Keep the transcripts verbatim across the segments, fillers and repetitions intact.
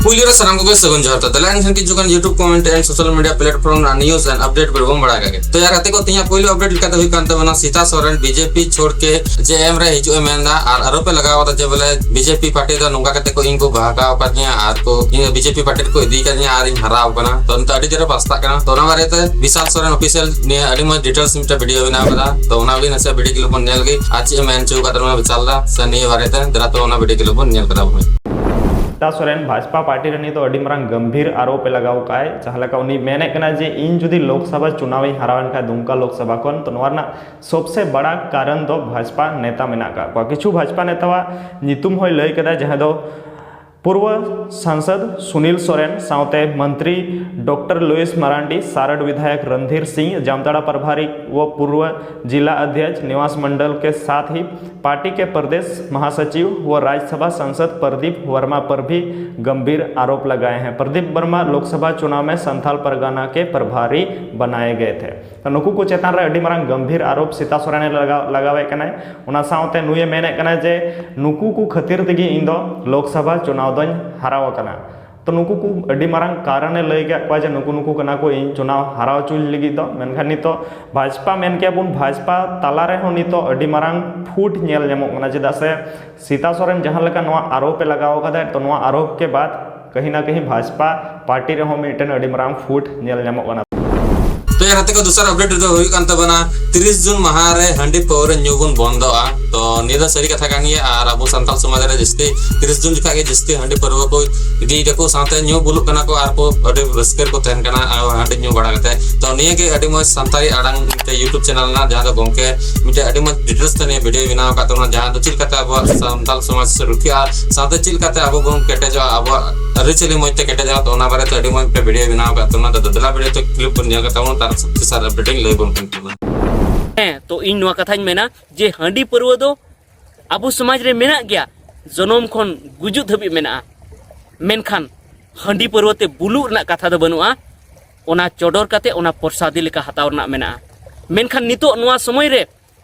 ᱯᱩᱭᱞᱩ ᱨᱮ ᱥᱟᱱᱟᱢ ᱠᱚᱜᱮ ᱥᱟᱹᱜᱩᱱ ᱡᱚᱦᱟᱨ᱾ ᱛᱚ ᱫᱮᱞᱟ ᱮᱱᱠᱷᱟᱱ ᱠᱤᱪᱷᱩ ᱜᱟᱱ YouTube comment and social media platform ᱨᱮᱱᱟᱜ news and update ᱵᱚᱱ ᱵᱟᱲᱟᱭ ᱠᱟᱜ ᱜᱮ᱾ ᱛᱚ ᱭᱟᱨ ᱜᱟᱛᱮ ᱠᱚ, ᱛᱮᱦᱮᱧᱟᱜ ᱯᱩᱭᱞᱩ update ᱞᱮᱠᱟᱛᱮ ᱦᱩᱭᱩᱜ ᱠᱟᱱ ᱛᱟᱵᱚᱱᱟ ᱥᱤᱛᱟ ᱥᱚᱨᱮᱱ BJP ᱪᱷᱳᱲ ᱠᱮ JM ᱨᱮ ᱦᱤᱡᱩᱜ ᱮ ᱢᱮᱱᱫᱟ ᱟᱨ ᱟᱨᱚ ᱯᱮ ᱞᱟᱜᱟᱣ ᱠᱟᱫᱟ ᱡᱮ ᱵᱚᱞᱮ BJP party ᱫᱚ ᱱᱚᱝᱠᱟ ᱠᱟᱛᱮ ᱠᱚ ᱤᱧ ᱠᱚ ᱵᱟᱦᱠᱟᱣ ᱟᱠᱟᱫᱤᱧᱟ ᱟᱨ ᱠᱚ ᱤᱧ BJP party ᱨᱮᱠᱚ ᱤᱫᱤ ᱠᱟᱫᱤᱧᱟ ᱟᱨ ᱤᱧ ᱦᱟᱨᱟᱣ ᱠᱟᱱᱟ᱾ ᱛᱚ ᱱᱤᱛᱚᱜ ᱟᱹᱰᱤ ᱡᱳᱨᱮ ᱯᱟᱥᱛᱟᱜ ᱠᱟᱱᱟ᱾ ᱛᱚ ᱚᱱᱟ ᱵᱟᱨᱮᱛᱮ ᱵᱤᱥᱟᱞ ᱥᱚᱨᱮᱱ official ᱱᱤᱭᱟᱹ ᱟᱹᱰᱤ ᱢᱚᱡᱽ details ᱢᱤᱫᱴᱮᱱ video ᱵᱮᱱᱟᱣ ᱠᱟᱫᱟ᱾ ᱛᱚ ᱚᱱᱟ ᱜᱮ ᱱᱟᱥᱮ video clip ᱵᱚᱱ ᱧᱮᱞ ᱜᱮ ᱟᱨ ᱪᱮᱫ ᱮ ᱢᱮᱱ ᱦᱚᱪᱚ ᱠᱟᱫᱟ ᱱᱚᱣᱟ ᱵᱤᱥᱟᱞ ᱫᱟ ᱥᱮ ᱱᱤᱭᱟᱹ ᱵᱟᱨᱮᱛᱮ ᱫᱮᱞᱟ ᱛᱚ ᱚᱱᱟ video clip ᱵᱚᱱ ᱧᱮᱞ ᱠᱟᱫᱟ ᱵᱚᱱ᱾ ᱥᱤᱛᱟ ᱥᱚᱨᱮᱱ ᱵᱷᱟᱡᱽᱯᱟ ᱯᱟᱨᱴᱤ ᱨᱮ ᱱᱤᱛᱚᱜ ᱟᱹᱰᱤ ᱢᱟᱨᱟᱝ ᱜᱟᱢᱵᱷᱤᱨ ᱟᱨᱳᱯ ᱮ ᱞᱟᱜᱟᱣ ᱠᱟᱜᱼᱟᱭ, ᱡᱟᱦᱟᱸ ᱞᱮᱠᱟ ᱩᱱᱤ ᱢᱮᱱᱮᱫ ᱠᱟᱱᱟ ᱡᱮ ᱤᱧ ᱡᱩᱫᱤ ᱞᱳᱠᱥᱚᱵᱷᱟ ᱪᱩᱱᱟᱣ ᱤᱧ ᱦᱟᱨᱟᱣᱮᱱ ᱠᱷᱟᱱ ᱫᱩᱢᱠᱟ ᱞᱳᱠᱥᱚᱵᱷᱟ ᱠᱷᱚᱱ, ᱛᱚ ᱱᱚᱣᱟ ᱨᱮᱱᱟᱜ ᱥᱚᱵᱥᱮ ᱵᱟᱲᱟ ᱠᱟᱨᱚᱱ ᱫᱚ ᱵᱷᱟᱡᱽᱯᱟ ᱱᱮᱛᱟ ᱢᱮᱱᱟᱜ ᱟᱠᱟᱫ ᱠᱚᱣᱟ᱾ ᱠᱤᱪᱷᱩ ᱵᱷᱟᱡᱽᱯᱟ ᱱᱮᱛᱟᱣᱟᱜ ᱧᱩᱛᱩᱢ ᱦᱚᱸᱭ ᱞᱟᱹᱭ ᱠᱮᱫᱟ, ᱡᱟᱦᱟᱸ ᱫᱚ ᱯᱩᱨᱵᱚ ᱥᱟᱝᱥᱚᱫ ᱥᱩᱱᱤᱞ ᱥᱚᱨᱮᱱ ᱥᱟᱶᱛᱮ ᱢᱚᱱᱛᱨᱤ ᱰᱚᱠᱴᱚᱨ ᱞᱩᱭᱤᱥ ᱢᱟᱨᱟᱱᱰᱤ, ᱥᱟᱨᱚᱰ ᱵᱤᱫᱷᱟᱭᱚᱠ ᱨᱚᱱᱫᱷᱤᱨ ᱥᱤᱝ, ᱡᱟᱢᱛᱟᱲᱟ ᱯᱨᱚᱵᱷᱟᱨᱤ ᱣᱚ ᱯᱩᱨᱵᱚ ᱡᱤᱞᱟ ᱚᱫᱷᱭᱚᱠᱥ ᱱᱤᱣᱟᱥ ᱢᱚᱱᱰᱚᱞ ᱠᱮ ᱥᱟᱛᱷ ᱦᱤ ᱯᱟᱨᱴᱤ ᱠᱮ ᱯᱨᱚᱫᱮᱥ ᱢᱟᱦᱟᱥᱚᱪᱤᱵ ᱣᱚ ᱨᱟᱡᱽᱭᱚᱥᱚᱵᱷᱟ ᱥᱟᱝᱥᱚᱫ ᱯᱨᱚᱫᱤᱯ ᱣᱚᱨᱢᱟ ᱯᱟᱨ ᱵᱷᱤ ᱜᱚᱢᱵᱷᱤᱨ ᱟᱨᱳᱯ ᱞᱟᱜᱟᱭᱮ ᱦᱮᱸ᱾ ᱯᱨᱚᱫᱤᱯ ᱣᱚᱨᱢᱟ ᱞᱳᱠᱥᱚᱵᱷᱟ ᱪᱩᱱᱟᱣ ᱢᱮ ᱥᱟᱱᱛᱷᱟᱞ ᱯᱟᱨᱜᱟᱱᱟ ᱠᱮ ᱯᱨᱚᱵᱷᱟᱨᱤ ᱵᱟᱱᱟᱭᱮ ᱜᱮ ᱛᱷᱮ᱾ ᱛᱚ ᱱᱩᱠᱩ ᱠᱚ ᱪᱮᱛᱟᱱ ᱨᱮ ᱟᱹᱰᱤ ᱢᱟᱨᱟᱝ ᱜᱚᱢᱵᱷᱤᱨ ᱟᱨᱳᱯ ᱥᱤᱛᱟ ᱥᱚᱨᱮᱱᱮ ᱞᱟᱜᱟᱣ, ᱞᱟᱜᱟᱣᱮᱫ ᱠᱟᱱᱟᱭ᱾ ᱚᱱᱟ ᱥᱟᱶᱛᱮ ᱱᱩᱭᱮ ᱢᱮᱱᱮᱫ ᱠᱟᱱᱟ ᱡᱮ ᱱᱩᱠᱩ ᱠᱚ ᱠᱷᱟᱹᱛᱤᱨ ᱛᱮᱜᱮ ᱤᱧ ᱫᱚ ᱞᱳᱠᱥᱚᱵᱷᱟ ᱪᱩᱱᱟᱣ ᱫᱚᱧ ᱦᱟᱨᱟᱣ ᱟᱠᱟᱱᱟ᱾ ᱛᱚ ᱱᱩᱠᱩ ᱠᱚ ᱟᱹᱰᱤ ᱢᱟᱨᱟᱝ ᱠᱟᱨᱚᱱᱮ ᱞᱟᱹᱭ ᱠᱟᱜ ᱠᱚᱣᱟ ᱡᱮ ᱱᱩᱠᱩ ᱱᱩᱠᱩ ᱠᱟᱱᱟ ᱠᱚ ᱤᱧ ᱪᱩᱱᱟᱣ ᱦᱟᱨᱟᱣ ᱦᱚᱪᱚᱧ ᱞᱟᱹᱜᱤᱫ ᱫᱚ᱾ ᱢᱮᱱᱠᱷᱟᱱ ᱱᱤᱛᱚᱜ ᱵᱷᱟᱡᱽᱯᱟ ᱢᱮᱱ ᱠᱮᱭᱟ ᱵᱚᱱ, ᱵᱷᱟᱡᱽᱯᱟ ᱛᱟᱞᱟ ᱨᱮᱦᱚᱸ ᱱᱤᱛᱚᱜ ᱟᱹᱰᱤ ᱢᱟᱨᱟᱝ ᱯᱷᱩᱴ ᱧᱮᱞ ᱧᱟᱢᱚᱜ ᱠᱟᱱᱟ, ᱪᱮᱫᱟᱜ ᱥᱮ ᱥᱤᱛᱟ ᱥᱚᱨᱮᱱ ᱡᱟᱦᱟᱸ ᱞᱮᱠᱟ ᱱᱚᱣᱟ ᱟᱨᱳᱯ ᱮ ᱞᱟᱜᱟᱣ ᱟᱠᱟᱫᱟ, ᱛᱚ ᱱᱚᱣᱟ ᱟᱨᱳᱯ ᱠᱮ ᱵᱟᱫ ᱠᱟᱹᱦᱤ ᱱᱟ ᱠᱟᱹᱦᱤ ᱵᱷᱟᱡᱽᱯᱟ ᱯᱟᱨᱴᱤ ᱨᱮᱦᱚᱸ ᱢᱤᱫᱴᱮᱱ ᱟᱹᱰᱤ ᱢᱟᱨᱟᱝ ᱯᱷᱩᱴ ᱧᱮᱞ ᱧᱟᱢᱚᱜ ᱠᱟᱱᱟ᱾ ᱛᱚ ᱭᱟᱨ ᱜᱟᱛᱮ ᱠᱚ, ᱫᱚᱥᱟᱨ update ᱨᱮᱫᱚ ᱦᱩᱭᱩᱜ ᱠᱟᱱ ᱛᱟᱵᱚᱱᱟ ᱛᱤᱨᱤᱥ ᱡᱩᱱ ᱢᱟᱦᱟ ᱨᱮ ᱦᱟᱺᱰᱤ ᱯᱟᱹᱣᱨᱟᱹ ᱧᱩ ᱵᱚᱱ ᱵᱚᱱᱫᱚᱜᱼᱟ᱾ ᱛᱚ ᱱᱤᱭᱟᱹ ᱫᱚ ᱥᱟᱹᱨᱤ ᱠᱟᱛᱷᱟ ᱠᱟᱱ ᱜᱮᱭᱟ ᱟᱨ ᱟᱵᱚ ᱥᱟᱱᱛᱟᱲ ᱥᱚᱢᱟᱡᱽ ᱨᱮ ᱡᱟᱹᱥᱛᱤ ᱛᱤᱨᱤᱥ ᱡᱩᱱ ᱡᱚᱠᱷᱟᱜ ᱜᱮ ᱡᱟᱹᱥᱛᱤ ᱦᱟᱺᱰᱤ ᱯᱟᱹᱨᱣᱟᱹ ᱠᱚ ᱤᱫᱤᱭ ᱫᱟᱠᱚ, ᱥᱟᱶᱛᱮ ᱧᱩ ᱵᱩᱞᱩᱜ ᱠᱟᱱᱟ ᱠᱚ ᱟᱨ ᱠᱚ ᱟᱹᱰᱤ ᱨᱟᱹᱥᱠᱟᱹ ᱨᱮᱠᱚ ᱛᱟᱦᱮᱱ ᱠᱟᱱᱟ ᱟᱨ ᱦᱟᱺᱰᱤ ᱧᱩ ᱵᱟᱲᱟ ᱠᱟᱛᱮ᱾ ᱛᱚ ᱱᱤᱭᱟᱹ ᱜᱮ ᱟᱹᱰᱤ ᱢᱚᱡᱽ ᱥᱟᱱᱛᱟᱲᱤ ᱟᱲᱟᱝ ᱢᱤᱫᱴᱮᱡ YouTube channel ᱨᱮᱱᱟᱜ, ᱡᱟᱦᱟᱸ ᱫᱚ ᱜᱚᱢᱠᱮ ᱢᱤᱫᱴᱮᱡ ᱟᱹᱰᱤ ᱢᱚᱡᱽ details ᱛᱮ ᱱᱤᱭᱟᱹ video ᱵᱮᱱᱟᱣ ᱟᱠᱟᱫ ᱛᱟᱵᱚᱱᱟ, ᱡᱟᱦᱟᱸ ᱫᱚ ᱪᱮᱫ ᱞᱮᱠᱟᱛᱮ ᱟᱵᱚᱣᱟᱜ ᱥᱟᱱᱛᱟᱲ ᱥᱚᱢᱟᱡᱽ ᱨᱩᱠᱷᱤᱭᱟᱹᱜᱼᱟ, ᱥᱟᱶᱛᱮ ᱪᱮᱫ ᱞᱮᱠᱟᱛᱮ ᱟᱵᱚ ᱵᱚᱱ ᱠᱮᱴᱮᱡᱚᱜᱼᱟ, ᱟᱵᱚᱣᱟᱜ ᱟᱹᱨᱤᱪᱟᱹᱞᱤ ᱢᱚᱡᱽ ᱛᱮ ᱠᱮᱴᱮᱡᱚᱜᱼᱟ᱾ ᱛᱚ ᱚᱱᱟ ᱵᱟᱨᱮᱛᱮ ᱟᱹᱰᱤ ᱢᱚᱡᱽ ᱢᱤᱫᱴᱮᱡ video ᱵᱮᱱᱟᱣ ᱟᱠᱟᱫ ᱛᱟᱵᱚᱱᱟ᱾ ᱛᱚ ᱫᱮᱞᱟ video ᱛᱮ clip ᱵᱚᱱ ᱧᱮᱞ ᱠᱟᱛᱮ ᱵᱚᱱ ᱛᱟᱨ ᱛᱮᱥᱟᱨ update ᱤᱧ ᱞᱟᱹᱭ ᱵᱚᱱ ᱠᱟᱱ ᱛᱟᱵᱚᱱᱟ᱾ ᱦᱮᱸ, ᱛᱚ ᱤᱧ ᱱᱚᱣᱟ ᱠᱟᱛᱷᱟᱧ ᱢᱮᱱᱟ ᱡᱮ ᱦᱟᱺᱰᱤ ᱯᱟᱹᱨᱣᱟᱹ ᱫᱚ ᱟᱵᱚ ᱥᱚᱢᱟᱡᱽ ᱨᱮ ᱢᱮᱱᱟᱜ ᱜᱮᱭᱟ, ᱡᱚᱱᱚᱢ ᱠᱷᱚᱱ ᱜᱩᱡᱩᱜ ᱫᱷᱟᱹᱵᱤᱡ ᱢᱮᱱᱟᱜᱼᱟ᱾ ᱢᱮᱱᱠᱷᱟᱱ ᱦᱟᱺᱰᱤ ᱯᱟᱹᱨᱣᱟᱹ ᱛᱮ ᱵᱩᱞᱩᱜ ᱨᱮᱱᱟᱜ ᱠᱟᱛᱷᱟ ᱫᱚ ᱵᱟᱹᱱᱩᱜᱼᱟ, ᱚᱱᱟ ᱪᱚᱰᱚᱨ ᱠᱟᱛᱮ ᱚᱱᱟ ᱯᱨᱚᱥᱟᱫᱤ ᱞᱮᱠᱟ ᱦᱟᱛᱟᱣ ᱨᱮᱱᱟᱜ ᱢᱮᱱᱟᱜᱼᱟ᱾ ᱢᱮᱱᱠᱷᱟᱱ ᱱᱤᱛᱚᱜ ᱱᱚᱣᱟ ᱥᱚᱢᱚᱭ ᱨᱮ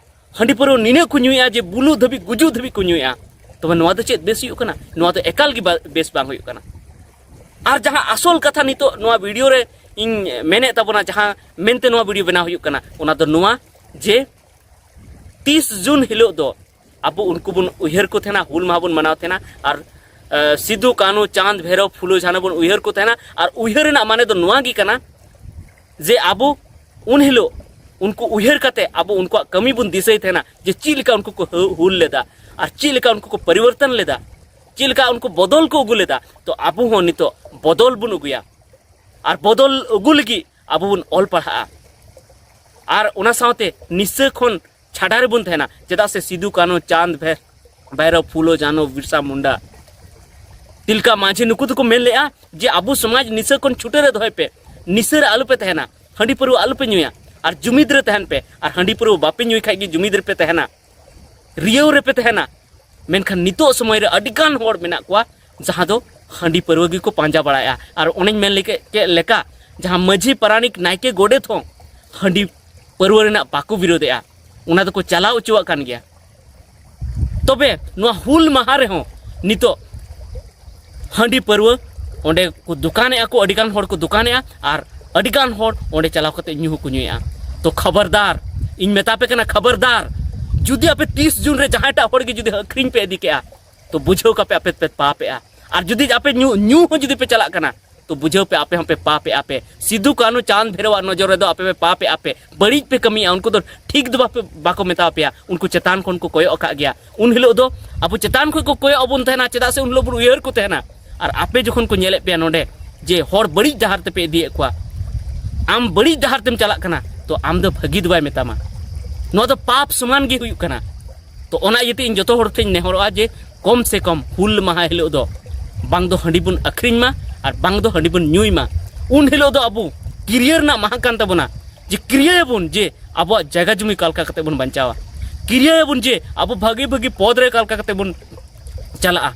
ᱦᱟᱺᱰᱤ ᱯᱟᱹᱨᱣᱟᱹ ᱱᱤᱱᱟᱹᱜ ᱠᱚ ᱧᱩᱭᱮᱫᱼᱟ ᱡᱮ ᱵᱩᱞᱩᱜ ᱫᱷᱟᱹᱵᱤᱡ, ᱜᱩᱡᱩᱜ ᱫᱷᱟᱹᱵᱤᱡ ᱠᱚ ᱧᱩᱭᱮᱫᱼᱟ᱾ ᱛᱚᱵᱮ ᱱᱚᱣᱟ ᱫᱚ ᱪᱮᱫ ᱵᱮᱥ ᱦᱩᱭᱩᱜ ᱠᱟᱱᱟ? ᱱᱚᱣᱟ ᱫᱚ ᱮᱠᱟᱞ ᱜᱮ ᱵᱟ-, ᱵᱮᱥ ᱵᱟᱝ ᱦᱩᱭᱩᱜ ᱠᱟᱱᱟ᱾ ᱟᱨ ᱡᱟᱦᱟᱸ ᱟᱥᱚᱞ ᱠᱟᱛᱷᱟ ᱱᱤᱛᱚᱜ ᱱᱚᱣᱟ ᱵᱷᱤᱰᱤᱭᱳ ᱨᱮ ᱤᱧ ᱢᱮᱱᱮᱫ ᱛᱟᱵᱚᱱᱟ, ᱡᱟᱦᱟᱸ ᱢᱮᱱᱛᱮ ᱱᱚᱣᱟ ᱵᱷᱤᱰᱤᱭᱳ ᱵᱮᱱᱟᱣ ᱦᱩᱭᱩᱜ ᱠᱟᱱᱟ, ᱚᱱᱟ ᱫᱚ ᱱᱚᱣᱟ ᱡᱮ ᱛᱤᱥ ᱡᱩᱱ ᱦᱤᱞᱳᱜ ᱫᱚ ᱟᱵᱚ ᱩᱱᱠᱩ ᱵᱚᱱ ᱩᱭᱦᱟᱹᱨ ᱠᱚ ᱛᱟᱦᱮᱱᱟ, ᱦᱩᱞ ᱢᱟᱦᱟ ᱵᱚᱱ ᱢᱟᱱᱟᱣ ᱛᱟᱦᱮᱱᱟ, ᱟᱨ ᱥᱤᱫᱩ ᱠᱟᱹᱱᱦᱩ ᱪᱟᱸᱫᱽ ᱵᱷᱮᱨᱚᱵ ᱯᱷᱩᱞᱳ ᱡᱷᱟᱱᱚ ᱵᱚᱱ ᱩᱭᱦᱟᱹᱨ ᱠᱚ ᱛᱟᱦᱮᱱᱟ᱾ ᱟᱨ ᱩᱭᱦᱟᱹᱨ ᱨᱮᱱᱟᱜ ᱢᱟᱱᱮ ᱫᱚ ᱱᱚᱣᱟ ᱜᱮ ᱠᱟᱱᱟ ᱡᱮ ᱟᱵᱚ ᱩᱱ ᱦᱤᱞᱳᱜ ᱩᱱᱠᱩ ᱩᱭᱦᱟᱹᱨ ᱠᱟᱛᱮ ᱟᱵᱚ ᱩᱱᱠᱩᱣᱟᱜ ᱠᱟᱹᱢᱤ ᱵᱚᱱ ᱫᱤᱥᱟᱹᱭ ᱛᱟᱦᱮᱱᱟ, ᱡᱮ ᱪᱮᱫ ᱞᱮᱠᱟ ᱩᱱᱠᱩ ᱠᱚ ᱦᱩᱞ ᱞᱮᱫᱟ, ᱟᱨ ᱪᱮᱫ ᱞᱮᱠᱟ ᱩᱱᱠᱩ ᱠᱚ ᱯᱚᱨᱤᱵᱚᱨᱛᱚᱱ ᱞᱮᱫᱟ, ᱪᱮᱫ ᱞᱮᱠᱟ ᱩᱱᱠᱩ ᱵᱚᱫᱚᱞ ᱠᱚ ᱟᱹᱜᱩ ᱞᱮᱫᱟ᱾ ᱛᱚ ᱟᱵᱚ ᱦᱚᱸ ᱱᱤᱛᱚᱜ ᱵᱚᱫᱚᱞ ᱵᱚᱱ ᱟᱹᱜᱩᱭᱟ, ᱟᱨ ᱵᱚᱫᱚᱞ ᱟᱹᱜᱩ ᱞᱟᱹᱜᱤᱫ ᱟᱵᱚ ᱵᱚᱱ ᱚᱞ ᱯᱟᱲᱦᱟᱜᱼᱟ, ᱟᱨ ᱚᱱᱟ ᱥᱟᱶᱛᱮ ᱱᱤᱥᱟᱹ ᱠᱷᱚᱱ ᱪᱷᱟᱰᱟ ᱨᱮᱵᱚᱱ ᱛᱟᱦᱮᱱᱟ᱾ ᱪᱮᱫᱟᱜ ᱥᱮ ᱥᱤᱫᱩ ᱠᱟᱹᱱᱦᱩ ᱪᱟᱸᱫᱽ ᱵᱷᱮ- ᱵᱷᱟᱭᱨᱚ ᱯᱷᱩᱞᱳ ᱡᱷᱟᱱᱚ ᱵᱤᱨᱥᱟ ᱢᱩᱱᱰᱟ ᱛᱤᱞᱠᱟ ᱢᱟᱹᱡᱷᱤ ᱱᱩᱠᱩ ᱫᱚᱠᱚ ᱢᱮᱱ ᱞᱮᱜᱼᱟ ᱡᱮ ᱟᱵᱚ ᱥᱚᱢᱟᱡᱽ ᱱᱤᱥᱟᱹ ᱠᱷᱚᱱ ᱪᱷᱩᱴᱟᱹ ᱨᱮ ᱫᱚᱦᱚᱭ ᱯᱮ, ᱱᱤᱥᱟᱹ ᱨᱮ ᱟᱞᱚᱯᱮ ᱛᱟᱦᱮᱱᱟ, ᱦᱟᱺᱰᱤ ᱯᱟᱹᱨᱣᱟᱹ ᱟᱞᱚᱯᱮ ᱧᱩᱭᱟ, ᱟᱨ ᱡᱩᱢᱤᱫ ᱨᱮ ᱛᱟᱦᱮᱱ ᱯᱮ᱾ ᱟᱨ ᱦᱟᱺᱰᱤ ᱯᱟᱹᱨᱣᱟᱹ ᱵᱟᱯᱮ ᱧᱩᱭ ᱠᱷᱟᱡ ᱜᱮ ᱡᱩᱢᱤᱫ ᱨᱮᱯᱮ ᱛᱟᱦᱮᱱᱟ, ᱨᱤᱭᱟᱹᱣ ᱨᱮᱯᱮ ᱛᱟᱦᱮᱱᱟ᱾ ᱢᱮᱱᱠᱷᱟᱱ ᱱᱤᱛᱚᱜ ᱥᱚᱢᱚᱭ ᱨᱮ ᱟᱹᱰᱤ ᱜᱟᱱ ᱦᱚᱲ ᱢᱮᱱᱟᱜ ᱠᱚᱣᱟ ᱡᱟᱦᱟᱸ ᱫᱚ ᱦᱟᱺᱰᱤ ᱯᱟᱹᱨᱣᱟᱹ ᱜᱮᱠᱚ ᱯᱟᱸᱡᱟ ᱵᱟᱲᱟᱭᱟ᱾ ᱟᱨ ᱚᱱᱮᱧ ᱢᱮᱱ ᱞᱮᱠᱮ- ᱠᱮᱫ ᱞᱮᱠᱟ, ᱡᱟᱦᱟᱸ ᱢᱟᱹᱡᱷᱤ ᱯᱟᱨᱟᱱᱤᱠ ᱱᱟᱭᱠᱮ ᱜᱚᱰᱮᱛ ᱦᱚᱸ ᱦᱟᱺᱰᱤ ᱯᱟᱹᱨᱣᱟᱹ ᱨᱮᱱᱟᱜ ᱵᱟᱠᱚ ᱵᱤᱨᱳᱫᱮᱜᱼᱟ, ᱚᱱᱟ ᱫᱚᱠᱚ ᱪᱟᱞᱟᱣ ᱚᱪᱚᱣᱟᱜ ᱠᱟᱱ ᱜᱮᱭᱟ᱾ ᱛᱚᱵᱮ ᱱᱚᱣᱟ ᱦᱩᱞ ᱢᱟᱦᱟ ᱨᱮᱦᱚᱸ ᱱᱤᱛᱚᱜ ᱦᱟᱺᱰᱤ ᱯᱟᱹᱨᱣᱟᱹ ᱚᱸᱰᱮ ᱠᱚ ᱫᱚᱠᱟᱱᱮᱜᱼᱟ ᱠᱚ, ᱟᱹᱰᱤᱜᱟᱱ ᱦᱚᱲ ᱠᱚ ᱫᱚᱠᱟᱱᱮᱜᱼᱟ, ᱟᱨ ᱟᱹᱰᱤᱜᱟᱱ ᱦᱚᱲ ᱚᱸᱰᱮ ᱪᱟᱞᱟᱣ ᱠᱟᱛᱮ ᱧᱩ ᱦᱚᱸᱠᱚ ᱧᱩᱭᱮᱜᱼᱟ᱾ ᱛᱚ ᱠᱷᱚᱵᱚᱨᱫᱟᱨ, ᱤᱧ ᱢᱮᱛᱟ ᱯᱮ ᱠᱟᱱᱟ, ᱠᱷᱚᱵᱚᱨᱫᱟᱨ, ᱡᱩᱫᱤ ᱟᱯᱮ ᱛᱤᱥ ᱡᱩᱱ ᱨᱮ ᱡᱟᱦᱟᱸᱭᱴᱟᱜ ᱦᱚᱲ ᱜᱮ ᱡᱩᱫᱤ ᱟᱹᱠᱷᱨᱤᱧ ᱯᱮ ᱤᱫᱤ ᱠᱮᱜᱼᱟ, ᱛᱚ ᱵᱩᱡᱷᱟᱹᱣ ᱠᱟᱯᱮ, ᱟᱯᱮ ᱯᱮ ᱯᱟᱯᱮᱜᱼᱟ᱾ ᱟᱨ ᱡᱩᱫᱤ ᱟᱯᱮ ᱧᱩ, ᱧᱩ ᱦᱚᱸ ᱡᱩᱫᱤ ᱯᱮ ᱪᱟᱞᱟᱜ ᱠᱟᱱᱟ, ᱛᱚ ᱵᱩᱡᱷᱟᱹᱣ ᱯᱮ, ᱟᱯᱮ ᱦᱚᱸᱯᱮ ᱯᱟᱯᱮᱜᱼᱟ ᱯᱮ᱾ ᱥᱤᱫᱩ ᱠᱟᱹᱱᱦᱩ ᱪᱟᱸᱫᱽ ᱵᱷᱮᱨᱚᱣᱟᱜ ᱱᱚᱡᱚᱨ ᱨᱮᱫᱚ ᱟᱯᱮ ᱯᱮ ᱯᱟᱯᱮᱜᱼᱟ ᱯᱮ, ᱵᱟᱹᱲᱤᱡ ᱯᱮ ᱠᱟᱹᱢᱤᱭᱟ᱾ ᱩᱱᱠᱩ ᱫᱚ ᱴᱷᱤᱠ ᱫᱚ ᱵᱟᱯᱮ, ᱵᱟᱠᱚ ᱢᱮᱛᱟ ᱯᱮᱭᱟ, ᱩᱱᱠᱩ ᱪᱮᱛᱟᱱ ᱠᱷᱚᱱ ᱠᱚ ᱠᱚᱭᱚᱜ ᱟᱠᱟᱫ ᱜᱮᱭᱟ᱾ ᱩᱱ ᱦᱤᱞᱳᱜ ᱫᱚ ᱟᱵᱚ ᱪᱮᱛᱟᱱ ᱠᱷᱚᱱ ᱠᱚ ᱠᱚᱭᱚᱜ ᱟᱵᱚᱱ ᱛᱟᱦᱮᱱᱟ, ᱪᱮᱫᱟᱜ ᱥᱮ ᱩᱱ ᱦᱤᱞᱳᱜ ᱵᱚᱱ ᱩᱭᱦᱟᱹᱨ ᱠᱚ ᱛᱟᱦᱮᱱᱟ᱾ ᱟᱨ ᱟᱯᱮ ᱡᱚᱠᱷᱚᱱ ᱠᱚ ᱧᱮᱞᱮᱫ ᱯᱮᱭᱟ ᱱᱚᱰᱮ ᱡᱮ ᱦᱚᱲ ᱵᱟᱹᱲᱤᱡ ᱰᱟᱦᱟᱨ ᱛᱮᱯᱮ ᱤᱫᱤᱭᱮᱫ ᱠᱚᱣᱟ, ᱟᱢ ᱵᱟᱹᱲᱤᱡ ᱰᱟᱦᱟᱨ ᱛᱮᱢ ᱪᱟᱞᱟᱜ ᱠᱟᱱᱟ, ᱛᱚ ᱟᱢ ᱫᱚ ᱵᱷᱟᱹᱜᱤ ᱫᱚ ᱵᱟᱭ ᱢᱮᱛᱟᱢᱟ, ᱱᱚᱣᱟ ᱫᱚ ᱯᱟᱯ ᱥᱚᱢᱟᱱ ᱜᱮ ᱦᱩᱭᱩᱜ ᱠᱟᱱᱟ᱾ ᱛᱚ ᱚᱱᱟ ᱤᱭᱟᱹᱛᱮ ᱤᱧ ᱡᱚᱛᱚ ᱦᱚᱲ ᱴᱷᱮᱱ ᱱᱮᱦᱚᱨᱚᱜᱼᱟ ᱡᱮ ᱠᱚᱢ ᱥᱮ ᱠᱚᱢ ᱦᱩᱞ ᱢᱟᱦᱟ ᱦᱤᱞᱳᱜ ᱫᱚ ᱵᱟᱝ ᱫᱚ ᱦᱟᱺᱰᱤ ᱵᱚᱱ ᱟᱹᱠᱷᱨᱤᱧ ᱢᱟ ᱟᱨ ᱵᱟᱝ ᱫᱚ ᱦᱟᱺᱰᱤ ᱵᱚᱱ ᱧᱩᱭ ᱢᱟ᱾ ᱩᱱ ᱦᱤᱞᱳᱜ ᱫᱚ ᱟᱵᱚ ᱠᱤᱨᱭᱟᱹ ᱨᱮᱱᱟᱜ ᱢᱟᱦᱟ ᱠᱟᱱ ᱛᱟᱵᱚᱱᱟ, ᱡᱮ ᱠᱤᱨᱭᱟᱹᱭᱟᱵᱚᱱ ᱡᱮ ᱟᱵᱚᱣᱟᱜ ᱡᱟᱭᱜᱟ ᱡᱩᱢᱤ ᱚᱠᱟ ᱞᱮᱠᱟ ᱠᱟᱛᱮ ᱵᱚᱱ ᱵᱟᱧᱪᱟᱣᱟ, ᱠᱤᱨᱭᱟᱹᱭᱟᱵᱚᱱ ᱡᱮ ᱟᱵᱚ ᱵᱷᱟᱹᱜᱤ ᱵᱷᱟᱹᱜᱤ ᱯᱚᱫᱽ ᱨᱮ ᱚᱠᱟ ᱞᱮᱠᱟ ᱠᱟᱛᱮ ᱵᱚᱱ ᱪᱟᱞᱟᱜᱼᱟ᱾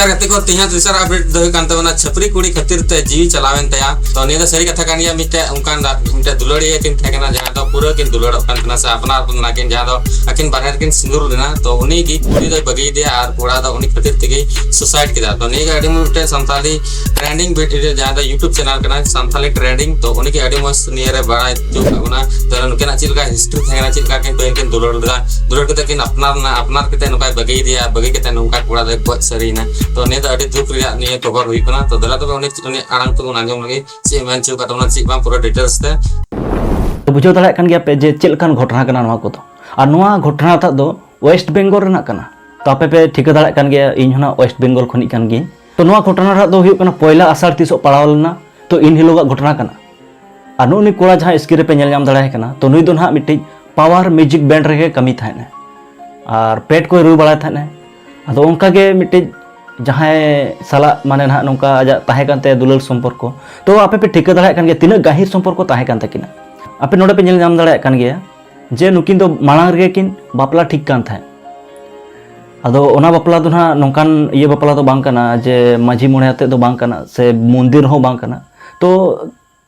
ᱟᱨ ᱜᱟᱛᱮ ᱠᱚ, ᱛᱮᱦᱮᱧᱟᱜ ᱛᱮᱥᱟᱨ ᱟᱯᱰᱮᱴ ᱫᱚ ᱦᱩᱭᱩᱜ ᱠᱟᱱ ᱛᱟᱵᱚᱱᱟ ᱪᱷᱟᱹᱯᱨᱤ ᱠᱩᱲᱤ ᱠᱷᱟᱹᱛᱤᱨ ᱛᱮ ᱡᱤᱣᱤ ᱪᱟᱞᱟᱣᱮᱱ ᱛᱟᱭᱟ᱾ ᱛᱚ ᱱᱤᱭᱟᱹ ᱫᱚ ᱥᱟᱹᱨᱤ ᱠᱟᱛᱷᱟ ᱠᱟᱱ ᱜᱮᱭᱟ, ᱢᱤᱫᱴᱮᱡ ᱚᱱᱠᱟᱱ ᱫᱟ- ᱢᱤᱫᱴᱮᱡ ᱫᱩᱞᱟᱹᱲᱤᱭᱟᱹ ᱠᱤᱱ ᱛᱟᱦᱮᱸ ᱠᱟᱱᱟ, ᱡᱟᱦᱟᱸ ᱫᱚ ᱯᱩᱨᱟᱹ ᱠᱤᱱ ᱫᱩᱞᱟᱹᱲᱚᱜ ᱠᱟᱱ ᱛᱟᱦᱮᱱᱟ ᱥᱮ ᱟᱯᱱᱟᱨ ᱟᱯᱱᱟᱨ ᱠᱤᱱ, ᱡᱟᱦᱟᱸ ᱫᱚ ᱟᱹᱠᱤᱱ ᱵᱟᱨᱦᱮ ᱨᱮᱠᱤᱱ ᱥᱤᱸᱫᱩᱨ ᱞᱮᱱᱟ᱾ ᱛᱚ ᱩᱱᱤ ᱜᱮ ᱠᱩᱲᱤ ᱫᱚᱭ ᱵᱟᱹᱜᱤᱭᱟᱫᱮᱭᱟ ᱟᱨ ᱠᱚᱲᱟ ᱫᱚ ᱩᱱᱤ ᱠᱷᱟᱹᱛᱤᱨ ᱛᱮᱜᱮ ᱥᱩᱥᱟᱭᱤᱰ ᱠᱮᱫᱟ᱾ ᱛᱚ ᱱᱤᱭᱟᱹ ᱜᱮ ᱟᱹᱰᱤ ᱢᱚᱡᱽ ᱢᱤᱫᱴᱮᱡ ᱥᱟᱱᱛᱟᱲᱤ ᱴᱨᱮᱱᱰᱤᱝ ᱵᱷᱤᱰᱤᱭᱳ, ᱡᱟᱦᱟᱸ ᱫᱚ YouTube ᱪᱮᱱᱮᱞ ᱠᱟᱱᱟ ᱥᱟᱱᱛᱟᱲᱤ ᱴᱨᱮᱱᱰᱤᱝ, ᱛᱚ ᱩᱱᱤ ᱜᱮ ᱟᱹᱰᱤ ᱢᱚᱡᱽ ᱱᱤᱭᱟᱹ ᱨᱮ ᱵᱟᱲᱟᱭ ᱦᱚᱪᱚ ᱠᱟᱜ ᱵᱚᱱᱟ᱾ ᱛᱚ ᱱᱩᱠᱤᱱᱟᱜ ᱪᱮᱫ ᱞᱮᱠᱟ ᱦᱤᱥᱴᱨᱤ ᱛᱟᱦᱮᱸ ᱠᱟᱱᱟ, ᱪᱮᱫ ᱞᱮᱠᱟ ᱠᱤᱱ ᱯᱟᱹᱦᱤᱞ ᱠᱤᱱ ᱫᱩᱞᱟᱹᱲ ᱞᱮᱫᱟ, ᱫᱩᱞᱟᱹᱲ ᱠᱟᱛᱮ ᱠᱤᱱ ᱟᱯᱱᱟᱨ ᱮᱱᱟ, ᱟᱯᱱᱟᱨ ᱠᱟᱛᱮ ᱱᱚᱝᱠᱟᱭ ᱵᱟᱹᱜᱤᱭᱮᱫᱮᱭᱟ, ᱵᱟᱹᱜᱤ ᱠᱟᱛᱮ ᱱᱚᱝᱠᱟ ᱠᱚᱲᱟ ᱫᱚᱭ ᱜᱚᱡ ᱥᱟᱹᱨᱤᱭᱮᱱᱟ᱾ ᱛᱚ ᱱᱤᱭᱟᱹ ᱫᱚ ᱟᱹᱰᱤ ᱫᱩᱠ ᱨᱮᱭᱟᱜ ᱱᱤᱭᱟᱹ ᱠᱷᱚᱵᱚᱨ ᱦᱩᱭᱩᱜ ᱠᱟᱱᱟ᱾ ᱛᱚ ᱫᱮᱞᱟ ᱛᱚᱵᱮ ᱩᱱᱤ, ᱩᱱᱤ ᱟᱲᱟᱝ ᱛᱮᱵᱚᱱ ᱟᱸᱡᱚᱢ ᱞᱮᱜᱮ, ᱪᱮᱫ ᱮ ᱢᱮᱱ ᱦᱚᱪᱚ ᱠᱟᱫ ᱛᱟᱵᱚᱱᱟ, ᱪᱮᱫ ᱵᱟᱝ, ᱯᱩᱨᱟᱹ ᱰᱤᱴᱮᱞᱥ ᱛᱮ᱾ ᱛᱚ ᱵᱩᱡᱷᱟᱹᱣ ᱫᱟᱲᱮᱭᱟᱜ ᱠᱟᱱ ᱜᱮᱭᱟ ᱯᱮ ᱡᱮ ᱪᱮᱫ ᱞᱮᱠᱟᱱ ᱜᱷᱚᱴᱚᱱᱟ ᱠᱟᱱᱟ ᱱᱚᱣᱟ ᱠᱚᱫᱚ᱾ ᱟᱨ ᱱᱚᱣᱟ ᱜᱷᱚᱴᱚᱱᱟ ᱴᱟᱜ ᱫᱚ ᱳᱭᱮᱥᱴ ᱵᱮᱝᱜᱚᱞ ᱨᱮᱱᱟᱜ ᱠᱟᱱᱟ᱾ ᱛᱚ ᱟᱯᱮ ᱯᱮ ᱴᱷᱤᱠᱟᱹ ᱫᱟᱲᱮᱭᱟᱜ ᱠᱟᱱ ᱜᱮᱭᱟ, ᱤᱧ ᱦᱚᱸ ᱱᱟᱜ ᱳᱭᱮᱥᱴ ᱵᱮᱝᱜᱚᱞ ᱠᱷᱚᱱᱤᱡ ᱠᱟᱱ ᱜᱤᱭᱟᱹᱧ᱾ ᱛᱚ ᱱᱚᱣᱟ ᱜᱷᱚᱴᱚᱱᱟ ᱴᱟᱜ ᱫᱚ ᱦᱩᱭᱩᱜ ᱠᱟᱱᱟ ᱯᱚᱭᱞᱟ ᱟᱥᱟᱲ ᱛᱤᱥᱚᱜ ᱯᱟᱲᱟᱣ ᱞᱮᱱᱟ, ᱛᱚ ᱤᱱ ᱦᱤᱞᱳᱜᱟᱜ ᱜᱷᱚᱴᱚᱱᱟ ᱠᱟᱱᱟ᱾ ᱟᱨ ᱱᱩᱜᱼᱩ ᱱᱩᱭ ᱠᱚᱲᱟ ᱡᱟᱦᱟᱸ screen ᱨᱮᱯᱮ ᱧᱮᱞ ᱧᱟᱢ ᱫᱟᱲᱮᱭᱟᱭ ᱠᱟᱱᱟ, ᱛᱚ ᱱᱩᱭ ᱫᱚ ᱱᱟᱦᱟᱜ ᱢᱤᱫᱴᱤᱡ ᱯᱟᱣᱟᱨ ᱢᱤᱣᱡᱤᱠ ᱵᱮᱱᱰ ᱨᱮᱜᱮ ᱠᱟᱹᱢᱤ ᱛᱟᱦᱮᱸᱫ ᱮ᱾ ᱟᱨ ᱯᱮᱰ ᱠᱚᱭ ᱨᱩ ᱵᱟᱲᱟᱭ ᱛᱟᱦᱮᱸᱫ ᱮ᱾ ᱟᱫᱚ ᱚᱱᱠᱟ ᱜᱮ ᱢᱤᱫᱴᱤᱡ ᱡᱟᱦᱟᱸᱭ ᱥᱟᱞᱟᱜ ᱢᱟᱱᱮ ᱱᱟᱦᱟᱜ ᱱᱚᱝᱠᱟ ᱟᱡᱟᱜ ᱛᱟᱦᱮᱸ ᱠᱟᱱ ᱛᱟᱭᱟ ᱫᱩᱞᱟᱹᱲ ᱥᱚᱢᱯᱚᱨᱠᱚ᱾ ᱛᱚ ᱟᱯᱮ ᱯᱮ ᱴᱷᱤᱠᱟᱹ ᱫᱟᱲᱮᱭᱟᱜ ᱠᱟᱱ ᱜᱮᱭᱟ ᱛᱤᱱᱟᱹᱜ ᱜᱟᱹᱦᱤᱨ ᱥᱚᱢᱯᱚᱨᱠᱚ ᱛᱟᱦᱮᱸ ᱠᱟᱱ ᱛᱟᱹᱠᱤᱱᱟ᱾ ᱟᱯᱮ ᱱᱚᱰᱮ ᱯᱮ ᱧᱮᱞ ᱧᱟᱢ ᱫᱟᱲᱮᱭᱟᱜ ᱠᱟᱱ ᱜᱮᱭᱟ ᱡᱮ ᱱᱩᱠᱤᱱ ᱫᱚ ᱢᱟᱲᱟᱝ ᱨᱮᱜᱮ ᱠᱤᱱ ᱵᱟᱯᱞᱟ ᱴᱷᱤᱠ ᱠᱟᱱ ᱛᱟᱦᱮᱸᱫ᱾ ᱟᱫᱚ ᱚᱱᱟ ᱵᱟᱯᱞᱟ ᱫᱚ ᱱᱟᱦᱟᱜ ᱱᱚᱝᱠᱟᱱ ᱤᱭᱟᱹ ᱵᱟᱯᱞᱟ ᱫᱚ ᱵᱟᱝ ᱠᱟᱱᱟ ᱡᱮ ᱢᱟᱹᱡᱷᱤ ᱢᱚᱬᱮ ᱟᱛᱮᱫ ᱫᱚ ᱵᱟᱝ ᱠᱟᱱᱟ ᱥᱮ ᱢᱚᱱᱫᱤᱨ ᱦᱚᱸ ᱵᱟᱝ ᱠᱟᱱᱟ᱾ ᱛᱚ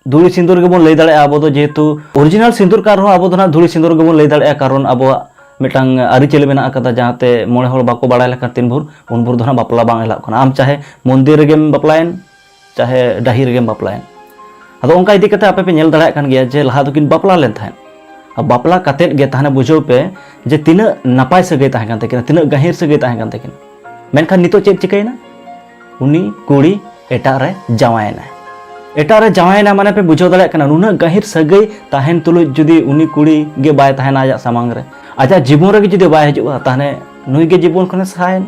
ᱫᱷᱩᱲᱤ ᱥᱤᱸᱫᱩᱨ ᱜᱮᱵᱚᱱ ᱞᱟᱹᱭ ᱫᱟᱲᱮᱭᱟᱜᱼᱟ ᱟᱵᱚ ᱫᱚ, ᱡᱮᱦᱮᱛᱩ ᱚᱨᱤᱡᱤᱱᱟᱞ ᱥᱤᱸᱫᱩᱨ ᱠᱟᱱ ᱨᱮᱦᱚᱸ ᱟᱵᱚ ᱫᱚ ᱱᱟᱦᱟᱜ ᱫᱷᱩᱲᱤ ᱥᱤᱸᱫᱩᱨ ᱜᱮᱵᱚᱱ ᱞᱟᱹᱭ ᱫᱟᱲᱮᱭᱟᱜᱼᱟ, ᱠᱟᱨᱚᱱ ᱟᱵᱚᱣᱟᱜ ᱢᱤᱫᱴᱟᱝ ᱟᱹᱨᱤᱪᱟᱹᱞᱤ ᱢᱮᱱᱟᱜ ᱟᱠᱟᱫᱟ, ᱡᱟᱦᱟᱸᱛᱮ ᱢᱚᱬᱮ ᱦᱚᱲ ᱵᱟᱠᱚ ᱵᱟᱲᱟᱭ ᱞᱮᱠᱷᱟᱱ ᱛᱤᱱ ᱵᱷᱳᱨ ᱩᱱ ᱵᱷᱳᱨ ᱫᱚ ᱱᱟᱦᱟᱜ ᱵᱟᱯᱞᱟ ᱵᱟᱝ ᱮᱞᱟᱜ ᱠᱟᱱᱟ᱾ ᱟᱢ ᱪᱟᱦᱮ ᱢᱚᱱᱫᱤᱨ ᱨᱮᱜᱮᱢ ᱵᱟᱯᱞᱟᱭᱮᱱ, ᱪᱟᱦᱮ ᱰᱟᱹᱦᱤ ᱨᱮᱜᱮᱢ ᱵᱟᱯᱞᱟᱭᱮᱱ᱾ ᱟᱫᱚ ᱚᱱᱠᱟ ᱤᱫᱤ ᱠᱟᱛᱮ ᱟᱯᱮ ᱯᱮ ᱧᱮᱞ ᱫᱟᱲᱮᱭᱟᱜ ᱠᱟᱱ ᱜᱮᱭᱟ ᱡᱮ ᱞᱟᱦᱟ ᱫᱚᱠᱤᱱ ᱵᱟᱯᱞᱟ ᱞᱮᱱ ᱛᱟᱦᱮᱸᱫ᱾ ᱟᱨ ᱵᱟᱯᱞᱟ ᱠᱟᱛᱮᱫ ᱜᱮ ᱛᱟᱦᱚᱞᱮ ᱵᱩᱡᱷᱟᱹᱣ ᱯᱮ ᱡᱮ ᱛᱤᱱᱟᱹᱜ ᱱᱟᱯᱟᱭ ᱥᱟᱹᱜᱟᱹᱭ ᱛᱟᱦᱮᱸ ᱠᱟᱱ ᱛᱟᱹᱠᱤᱱᱟ, ᱛᱤᱱᱟᱹᱜ ᱜᱟᱹᱦᱤᱨ ᱥᱟᱹᱜᱟᱹᱭ ᱛᱟᱦᱮᱸ ᱠᱟᱱ ᱛᱟᱹᱠᱤᱱᱟ᱾ ᱢᱮᱱᱠᱷᱟᱱ ᱱᱤᱛᱚᱜ ᱪᱮᱫ ᱪᱤᱠᱟᱹᱭᱮᱱᱟ? ᱩᱱᱤ ᱠᱩᱲᱤ ᱮᱴᱟᱜ ᱨᱮ ᱡᱟᱶᱟᱭᱮᱱᱟᱭ᱾ ᱮᱴᱟᱜ ᱨᱮ ᱡᱟᱶᱟᱭᱮᱱᱟ ᱢᱟᱱᱮ ᱯᱮ ᱵᱩᱡᱷᱟᱹᱣ ᱫᱟᱲᱮᱭᱟᱜ ᱠᱟᱱᱟ, ᱱᱩᱱᱟᱹᱜ ᱜᱟᱹᱦᱤᱨ ᱥᱟᱹᱜᱟᱹᱭ ᱛᱟᱦᱮᱱ ᱛᱩᱞᱩᱡ ᱡᱩᱫᱤ ᱩᱱᱤ ᱠᱩᱲᱤ ᱜᱮ ᱵᱟᱭ ᱛᱟᱦᱮᱱᱟ ᱟᱡᱟᱜ ᱥᱟᱢᱟᱝ ᱨᱮ, ᱟᱡᱟᱜ ᱡᱤᱵᱚᱱ ᱨᱮᱜᱮ ᱡᱩᱫᱤ ᱵᱟᱭ ᱦᱤᱡᱩᱜᱼᱟ, ᱛᱟᱦᱚᱞᱮ ᱱᱩᱭ ᱜᱮ ᱡᱤᱵᱚᱱ ᱠᱷᱚᱱᱮ ᱥᱟᱦᱟᱭᱮᱱ᱾